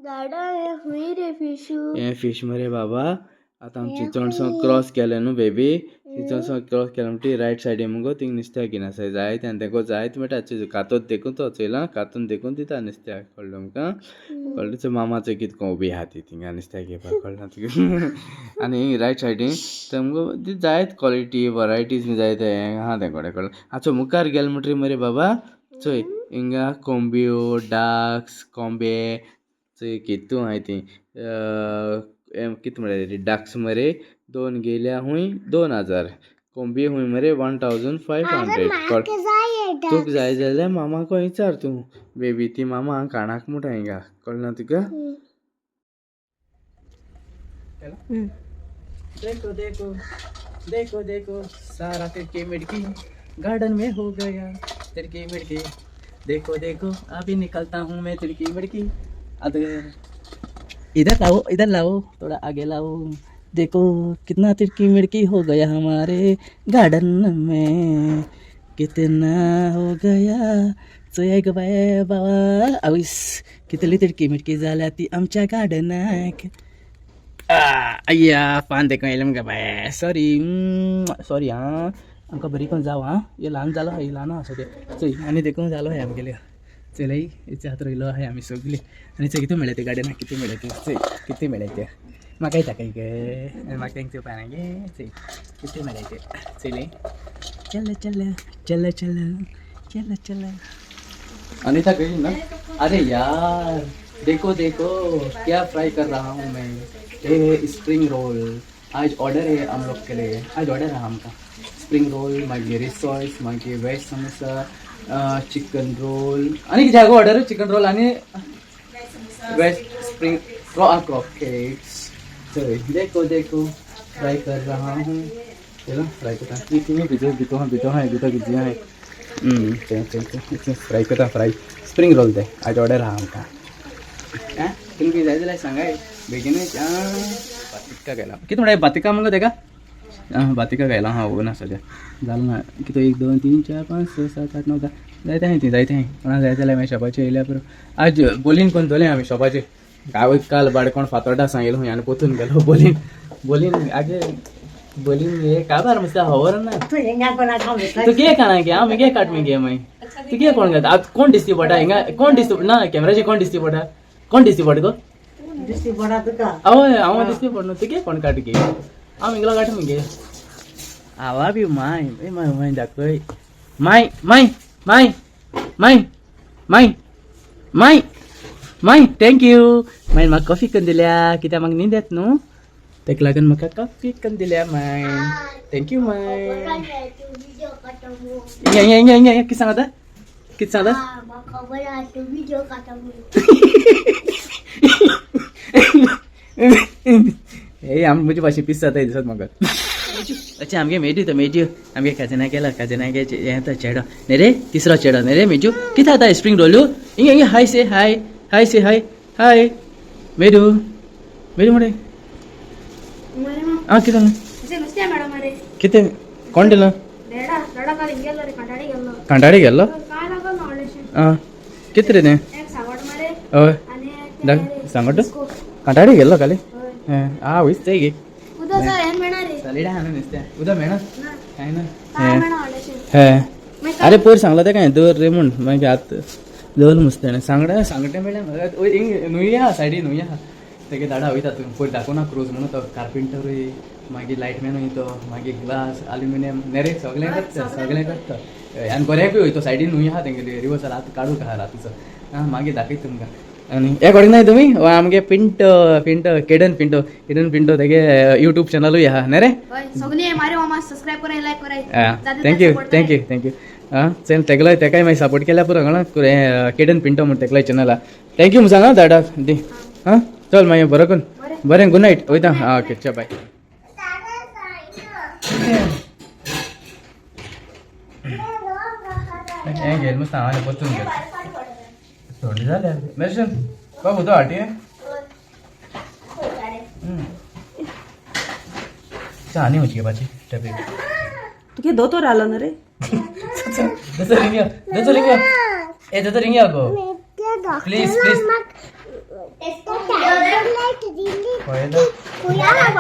दादा हुई रे फिशू. हे फिश मरे बाबा. आतां आमी चिंचोणसो क्रॉस केलें न्हू बेबी, चिंचोणसो क्रॉस केलें म्हणटी रायट सायडीन मुगो थिंग नुस्त्याक घेन आसा जायते आनी तेंको जायते मेळटा कातोत देखून तो चोयलां कातून देखून दिता नुस्त्याक कळ्ळें तुमकां. कळ्ळें. चोय मामा चोय कितको उबी आहा ती थिंगा नुस्त्याक घेवपाक कळ्ळें तुका. आनी रायट सायडीन थंय मुगो जायत क्वॉलिटी वरायटीज बी जायते हें आहा तें कोडे कळ्ळें. आतां चोय मुखार गेले म्हणटरी मरे बाबा चोय हिंगा कोंब्यो डाक्स कोंबे चोय कितू आहाय ती कित म्हळ्यार डाक्स मरे दोन घेयल्या हूंय 2000 कोंबी हूंय मरे 1500. म्हाका जाय. तुका जाय जाल्यार मामाको विचार तूं बेबी, ती मामा काणाक म्हणटा हिंगा कळ्ळें ना तुका. देखो देखो देखो देखो सारा तिड़की मिड़की गार्डन में हो गया तिड़की मिड़की. देखो देखो अभी निकलता हूँ मैं तिड़की मिड़की. अदर इधर लाओ, इधर लाओ, थोड़ा आगे लाओ. देखो कितना तिड़की मिड़की हो गया हमारे गार्डन में, कितना हो गया. चोय गो बाय बाबा, आवयस कितली तिडकी मिडकी जाल्या ती आमच्या गार्डनाक. अय्या पान देखून येयलें मगे बाय, सॉरी सॉरी. आं आमकां बरी करून जावं. आं हे ल्हान जालो, हे ल्हान आसा ते चोय. आनी देखून जालो हे आमगेले चलय हेच्या हात रोयलो आहे आमी सगळे. आनी चोय कितें मेळ्ळें ते गार्डनाक, कितें मेळ्ळें ते चोय, कितें मेळ्ळें ते म्हाका दाखय गे. आनी म्हाका तेंचे पाना गे. चोय कितें मेळ्ळें ते चोयलें. चल चल चल चल चल चल. अनिता गई ना. अरे यार देखो देखो क्या फ्राई कर रहा हूँ मैं. ये स्प्रिंग रोल आज ऑर्डर है हम लोग के लिए. आज ऑर्डर है हमका स्प्रिंग रोल, मागीर सॉस, मागीर वेज समोसा, चिकन रोल. आणि कितें ऑर्डर? चिकन रोल आणि वेज स्प्रिंग क्रॉकेट्स. चल देखो देखो फ्राई कर रहा हूँ. चलो फ्राई करता. किती भितर भितर हा, भितर हा, भितर कितें आहे. चल चल चल फ्राय करता. फ्राय स्प्रिंग रोल ते आज ऑर्डर आहा आमकां. आं तुमकां जाय जाल्यार सांगाय बेगीनच. बातिका घायला कितें म्हणटा? बातिका मुगो तेका. आं बातिका घायला. हां ओवन आसा तें जालें ना. कितें 1 2 3 4 5 6 7 8 9 10 जायते आहाय ती जायते आहाय. कोणा जाय जाल्यार मागीर शॉपाचेर येयल्या पुरो. आज बोलीन कोण दोले आमी शॉपाचेर गांव काल बाडकोण फातोर्डा सांगिल्लो खंय आनी पोतून गेलो बोलीन बोलीन आगे बोलीन हे काबार मस्त खबर ना. तू कितें खाणा गे? हांव मुगे काट मुगे मागीर तू कितें कोण घालता आतां? कोण दिसती पडटा हिंगा? कोण दिसती ना कॅमेराचेर? कोण दिसती पडटा? कोण दिसती पडटा गो? हय हांव दिसती पडना. तूं कितें कोण काट गे? हांव हिंगलो काट मुगे. आवा बी my A my my दाखय my my my my my my my. Thank you माय. म्हाका कॉफी करून दिल्या कित्याक म्हाका न्हीद येता न्हू, तेका लागून म्हाका कॉफी करून दिल्या my. Thank you my. Video काडटा. हिंगा हिंगा हिंगा हिंगा कितें सांगता? कितें सांगता? म्हाका खबर आहा तूं व्हिडिओ काडटा म्हणून. हे आम म्हजे भाशेन पीस जाता दिसत म्हाका. अच्छा आमगे मेजू तो मेजू आमगे खजना गेला खजना गे. हें तो चेडो न्ही रे, तिसरो चेडो न्ही रे मेजू. कितें जाता स्प्रिंग रोलू? हिंगा हिंगा हाय से हाय हाय से हाय हाय मेजू मेजू मरे. आं कितें जालें? मॅडम अरे. कितें कोण दिलां? डेडा डेडा काल हिंग गेल्लो रे, कंटाळी गेल्लो. कांटाळी गेल्लो? काय लागल ना व्हडलेशें. आं कितें रे तें? एक सांगोट मरे. हय. आनी दाख सांगोट कांटाळी गेल्लो खाली. आं वयच ते गे. उदक सर हें मेळना रे. सॅलेड आहा न्हू नुस्तें उदक मेळना कांय ना. काय मेळना व्हडलेशें. हे अरे पयर सांगला तें काय दवर रे म्हूण मागीर आतां दवर मस्त सांगडे सांगटें मेळ्ळें हिंग न्हूय आहा सायडीन न्हूय आहा तेगे दाडा वयता तूं पयर दाखोवना क्रोज म्हणून. तो कार्पेंटरूय मागीर लायटमॅनूय तो मागीर ग्लास अल्युमिनियम नेरे सगळें करता सगळें करता. हय, आनी गोऱ्याकूय वयतो सायडीन न्हूय आहा तेंगेली रिवर्सल आतां काडूंक आहा रातीचो. आं मागीर दाखयता तुमकां. आनी हे कोडीक नाय तुमी आमगे पिंटो पिंटो केडन पिंटो केडन पिंटो तेगे युट्यूब चॅनलूय आहा न्ही रे? हय सगळीं मारे मामा सबस्क्रायब कराय, लायक कराय. Thank you thank you thank you. आं चल तेगलोय तेकाय मागीर सपोर्ट केल्यार पुरो. कळ्ळें? केडन पिंटो म्हण तेगलोय चॅनल आहा. Thank you म्हूण सांग दादा दी. आं चल मागीर बरो करून बरें गुड नायट वयता. आं ओके चल बाय. हें घेयल मस्त हांव परतून घेता. थंडी जाल्या मेशन बाबू तो हाटी. आनी खंयची घेवपाची टॅबलेट? तुगे दोतोर आलो न्हू रे. दोतोर हिंग यो, दोतोर हिंग यो. ए दोतोर हिंग यो गो प्लीज प्लीज.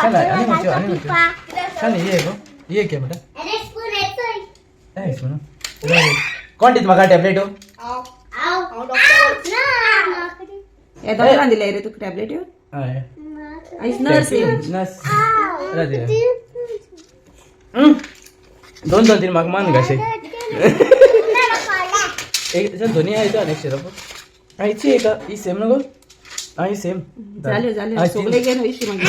चल आनी मातशें आनी मातशें. चल ये गो ये के बेटा. ए सुनो कोण दित म्हाका टॅबलेट? हे डॉक्टरान दिले रे तुका टॅबलेट? हय. आयज नर्स. नर्स राजे. दोन दोन तीन म्हाका मान घाशे. एक चल दोन्ही आहे तो नेक्स्ट सिरप आयची एक ही सेम नको. हा ही सेम. जाल्यो जाल्यो सगळे घेवन वयशी मागीर.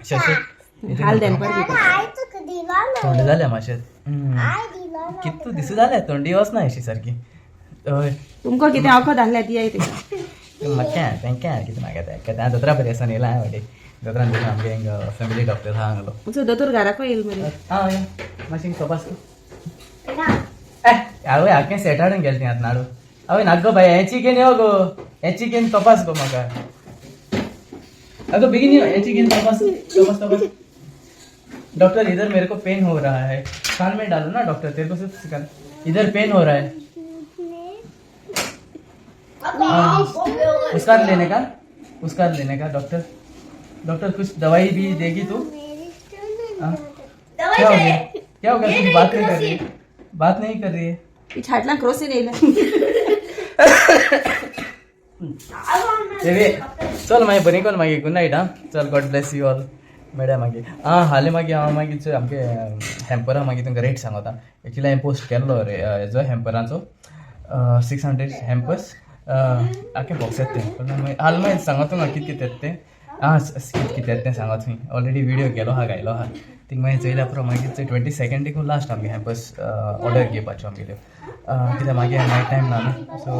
शशी. हाल देनपार बी. थंड जाल्या मातशें कितू दिसू जाल्या थंडी वचना अशी सारकी. हय. तुमकां कितें वखद हाडल्या दियाय तेका. म्हाका तेंकां कितें नाका तें दोतोरा बरें आसा येयला हांवें वाटे दोतोरान दिला आमगे हिंगा फॅमिली डॉक्टर आहा हांगलो. तुमचो दोतोर घराकूय येयल मरे. आं या मातशें तपास. ए आवय हाकें सेट हाडून गेलें तें आतां नाडू. आवय नाक गो बाय हें चिकेन यो गो हें चिकेन तपास गो म्हाका. अगो बेगीन यो हें चिकेन तपास तपास तपास. डॉक्टर इधर मेरे को पेन हो रहा है. कान में डालो ना डॉक्टर तेरे को सिर्फ कान इधर पेन हो रहा है. हाँ, उसका लेने का उसका लेने का. डॉक्टर डॉक्टर कुछ दवाई भी देगी तू? हाँ? क्या हो गया क्या हो गया? कुछ बात नहीं कर रही है बात नहीं कर रही है. ती छाटला क्रोसीन येयलें. बेबी चल मागीर बरी कोन मागीर गुड नायट. आं चल गॉड ब्लेस you all. मेळया मागीर. आं हालीं मागीर हांव मागीर चोय आमगे हॅम्परा मागीर तुमकां रेट सांगता. एक्चुली हांवें पोस्ट केल्लो रे हेजो हॅम्परांचो 600 हॅम्पर्स आखे बॉक्स येता तें. पण मागीर हाल मागीर सांगता तुमकां कितें कितें येता तें. आं कितें कितें येता तें सांगता तुमी. ऑलरेडी व्हिडियो केलो आहा घायलो आहा थिंग मागीर चोयल्या पुरो. मागीर चोय 22 लास्ट आमगे हॅम्पर्स ऑर्डर घेवपाच्यो आमगेल्यो कित्याक मागीर नायट टायम ना न्हू. सो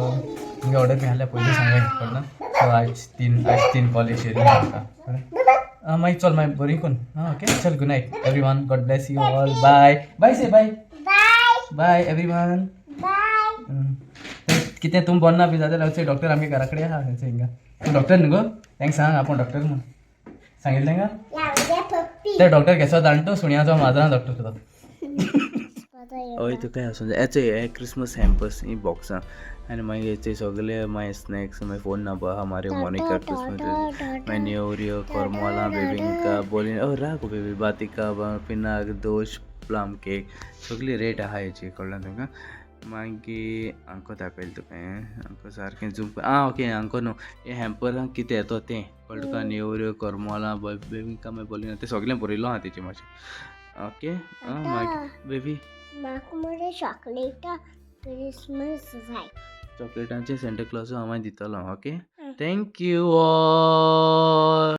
तुमगे ऑर्डर बी आहल्यार पयलीं सांगाय कळना. सो आज तीन कॉल येयली म्हाका. आं मागीर चल मागीर बरी कोन. आं ओके चल good night everyone. God bless you all. Bye bye say bye bye everyone. कितें तुम बोन्ना बी जाता जाल्यार डॉक्टर आमगे घरा कडेन आहा थंयसर हिंगा. तूं डॉक्टर न्हू गो तांकां सांग आपूण डॉक्टर म्हूण सांगिल्लें तांकां. ते डॉक्टर केसो जाणटो सुण्याचो माजरां डॉक्टर तो. हय तुका आसूं जाय. हेचे हे क्रिसमस हॅम्पर्स ही बॉक्सां आनी मागीर हेचे सगळे मागीर स्नॅक्स मागीर फोन नंबर आहा मारे मोनिका क्रिसमस मागीर नेवऱ्यो करमलां बेबिंका बोलीन ओ राग बेबी बातिका पिनाक दोश प्लम केक सगळी रेट आहा हेची कळ्ळें तुका. मागीर आंको दाखयलें तुका हें आंको सारकें झूम. आं ओके आंको न्हू हे हॅम्परान कितें येता तें कळ्ळें तुका. नेवऱ्यो करमलां बेबिंका मागीर बोलिना तें सगळें बरयलो आहा तेचेर मातशें. ओके आं मागीर बेबी म्हाका मरे चॉकलेटां क्रिसमस जाय. चॉकलेटांचे सेंटा क्लॉस हांव मागीर दितलो. Okay thank you all.